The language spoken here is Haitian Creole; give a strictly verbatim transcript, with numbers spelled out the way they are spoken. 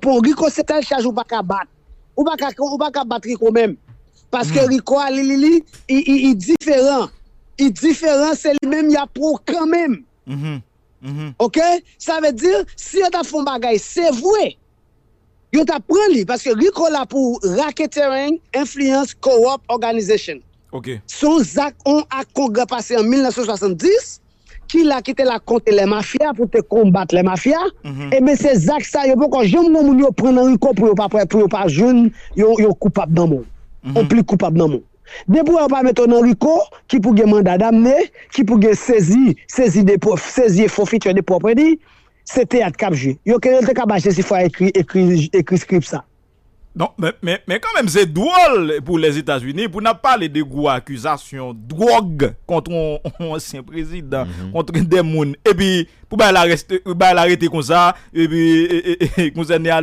pran Rico se tèl chaj ou pa ka bat. Ou pa ka, ou pa ka bat Rico menm. Paske Rico a li, li, li, i, i, i diferan. I diferan, se li menm y ap pran kanmenm. Mhm. Mhm. Ok? Sa vle di, si yo ta fè yon bagay, se vre. Yo ta pran li, paske Rico la pou racketeering, influence, corrupt organization. Ok. Se yon zak, yon ak kongrè pase an mil nèf san swasanndis, ki la ki te la kont lè mafya pou te konbat lè mafya. Mhm. Ebyen, se zak sa yo poko janm gon moun yo pran nan Rico pou yo pa, pou yo pa jwenn yon, yon koupab nan men w. Yon pli koupab nan men w. Depi w wè yo pa mete w nan Rico, ki pou gen manda damne, ki pou gen sezi, sezi de pwòp, sezi e fofitè de pwòp, di, se teyat k ap jwe. Yo ke yo te ka ba Jezi Fwa ekri, ekri, ekri skrip sa. Non, men, men, men kanmenm, se dwòl pou Lèzetazini, pou n ap pale de gwo akizasyon dwòg kont yon, yon ansyen prezidan, kont de moun, epi pou bay la rete, bay la rete konsa, epi e, e, e, konsène